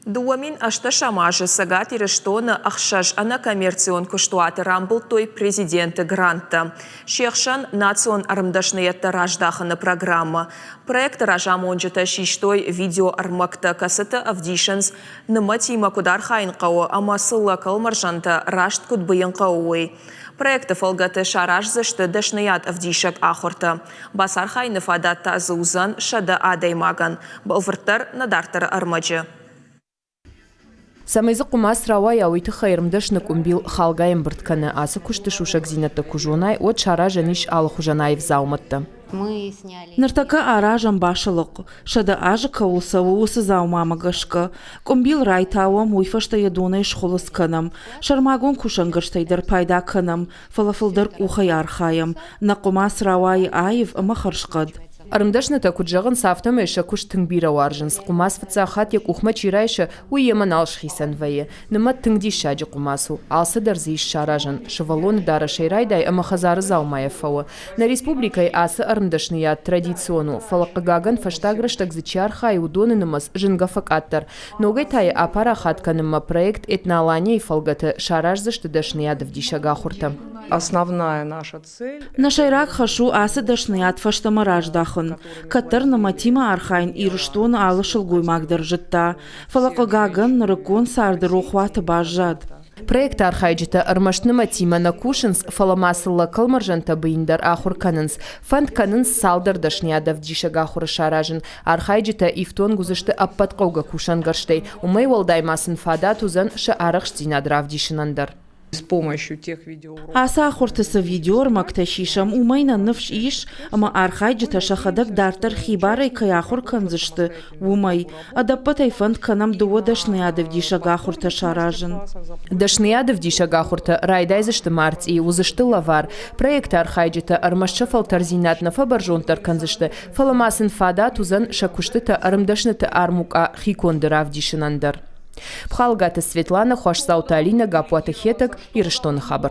2018 азы Цӕгат Ирыстоны ӕхсӕз ӕнӕкоммерцион куыстуаты рамбылдтой президенты гранттӕ. Се хсӕн национ ӕрмдӕсныйӕдтӕ раздахыны программӕ. Проекты разамонджытӕ систой видеоӕрмӕгтӕ, кӕцыты ӕвдисынц, нымӕтимӕ куыд архайын хъӕуы ӕмӕ цыллӕ кӕлмӕрзӕнтӕ раст куыд быйын хъӕуы, уый. Проекты фӕлгӕты сараздзысты дӕсныйад ӕвдисӕг ахуыртӕ. Бацархайыны фадат та дзы уыдзӕн 100 адӕймагӕн. Бӕлвырддӕр нӕ дарддӕры ӕрмӕджы. Цӕмӕй дзы хъуымац рауайа, уый тыххӕй ӕрмдӕсны къуымбил халгай ӕмбырд кӕны. Ацы куысты сусӕгдзинӕдтӕ куы зонай, уӕд саразӕн ис алыхуызӕн аив дзаумӕттӕ. Ныртӕккӕ аразӕм басылыхъхъ, 100 азы кӕуыл цӕуы, уыцы дзаумамӕ гӕсгӕ. Къуымбил райтауӕм, уый фӕстӕ йӕ донӕй схуылыдз кӕнӕм. Сӕрмагонд кусӕнгӕрзтӕй дӕр пайда кӕнӕм, фӕлӕ фылдӕр къухӕй архайӕм. Нӕ хъуымац рауайы аив ӕмӕ хӕрзхъӕд. Ӕрмдӕснытӕ куыд зӕгъынц, афтӕмӕй сӕ куыст тынг бирӕ уарзынц. Хъуымац фыццаг хатт йӕ къухмӕ чи райсы, уый йемӕ нал схицӕн вӕййы. Нымӕт тынг диссаджы хъуымац у. Алцыдӕр дзы ис саразӕн. Сывӕллоны дарӕсӕй райдай ӕмӕ хӕдзары дзаумайӕ фӕуы. Нӕ республикӕйы ацы ӕрмдӕсныйад традицион у, фӕлӕ хъыгагӕн фӕстаг рӕстӕг дзы чи архайы, уыдоны нымӕц зынгӕ фӕкъаддӕр. Ногӕй та йӕ апарахат кӕнынмӕ проект «Этноалания-йы фӕлгӕты сараздзысты дӕсныйадӕвдисӕг ахуыртӕ. Основная наша цель. Нӕ сӕйраг хӕс у ацы дӕсныйад фӕстӕмӕ раздахын. Кӕддӕр нымӕтимӕ архайын Ирыстоны алы сылгоймаг дӕр зыдта, фӕлӕ, хъыгагӕн, нырыккон царды рохуаты баззад. Проекты архайджытӕ ӕрмӕст нымӕтимӕ нӕ кусынц, фӕлӕ ма цыллӕ кӕлмӕрзӕнтӕ быйын дӕр ахуыр кӕнынц. Фӕнд кӕнынц цалдӕр дӕсныйадӕвдисӕг ахуыры саразын. Архайджытӕ ифтонг уыдзысты ӕппӕт хъӕугӕ кусӕнгӕрзтӕй. Уымӕй уӕлдай ма сын фадат уыдзӕн сӕ арӕхстдзинад равдисынӕн дӕр. С помощью тех видеоуроков. Ацы ахуырты цы видеоӕрмӕгтӕ сисӕм, уымӕй нӕ ныфс ис, ӕмӕ архайджытӕ сӕхӕдӕг дарддӕр хибарӕй кӕй ахуыр кӕндзысты, уымӕй. Ӕдӕппӕтӕй фӕнд кӕнӕм дыууӕ дӕсныйадӕвдисӕг ахуыртӕ саразын. Дӕсныйадӕвдисӕг ахуыртӕ райдайдзысты мартъийы, уыдзысты лӕвар. Проекты архайджытӕ ӕрмӕст сӕ фӕлтӕрдзинад нӕ фӕбӕрзонддӕр кӕндзысты, фӕлӕ ма сын фадат уыдзӕн сӕ куыстытӕ ӕрмдӕсныты армукъа хиконды равдисынӕн дӕр. Пхалгаты Светлана, Хуасдзауты Алинӕ, Гаппуаты Хетӕг, Ирыстоны хабӕрттӕ.